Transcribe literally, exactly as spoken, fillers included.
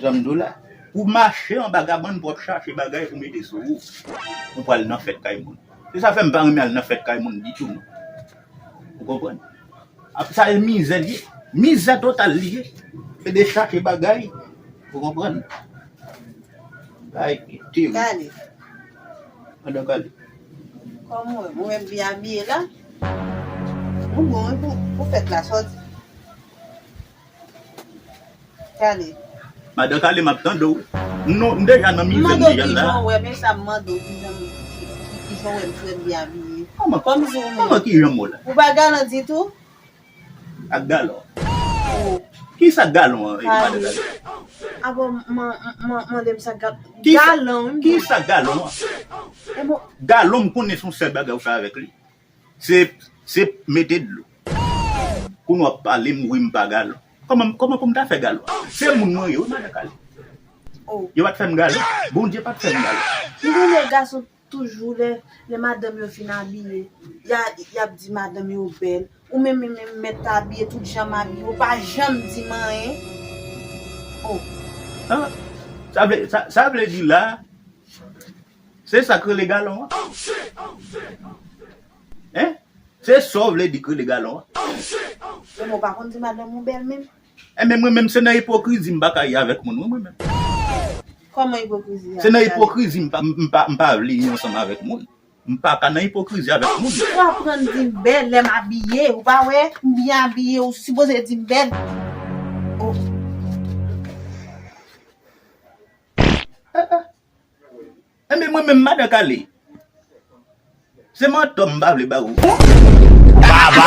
Jan m di w la, pou mache anba kabann pou w ap chache bagay pou mete sou ou, ou pral nan fèt kay moun. Se sa fè m pa renmen al nan fèt kay moun ditou non. Ou konprann? Ap sa e mizè li ye. Mizè total li ye. Se de chache bagay. Ou konprann? Ay, ki terib. Kale. Madan Kale. Kòman w wè m? Ou wè m byen abiye la? Ou bon wi pou, pou fèt la sòti. Kale. Madan Kale, m ap tande w. Nou, m deja nan mizè m deja la. M mande w kijan w wè, men sa m mande w kijan, ki, ki, kijan w wè m frè m byen abiye. Kòman, kòman kijan m wè w la? Ou pa galan ditou? Ak galon. Oh. Kisa galon an, eh, madan Kale? Abo, m, m, m, m, mande m sa gal-, galon, wi. Kisa galon an? E bon. Galon, m konnen se yon sèl bagay ou fè avèk li. Se, se mete dlo. Kounye w ap pale m, wi, m pa galon. Kòman, kòman pou m ta fè galon? Se moun mwen ye, wi, madan Kale. Oh. Yo pa t fè m galon. Bondye pa t fè m galon. M konnen gason toujou lè, lè madanm yo fin abiye, y a, y ap di madanm yo bèl. Ou menm, menm, menm mèt abiye tout jan m abiye, ou pa janm di m anyen. Oh. Ah, sa vle, sa, sa vle di la, se sa k rele galon an? Hein? Se sa w vle di k rele galon an? E mwen pa konn di madanm ou bèl menm. Enben, mwen menm, se nan ipokrizi m pa ka ye avèk moun, wi, mwen menm. Kòman ipokrizi a? Se nan ipokrizi m pa, m pa, m pa vle ye ansanm avèk moun. M pa ka nan ipokrizi avèk moun. Ou aprann di m bèl lè m abiye, ou pa wè? M byen abiye, ou sipoze di m bèl. Oh. Eh, eh. Enben, mwen menm, madan Kale, se mantò m pa vle ba ou. Baba!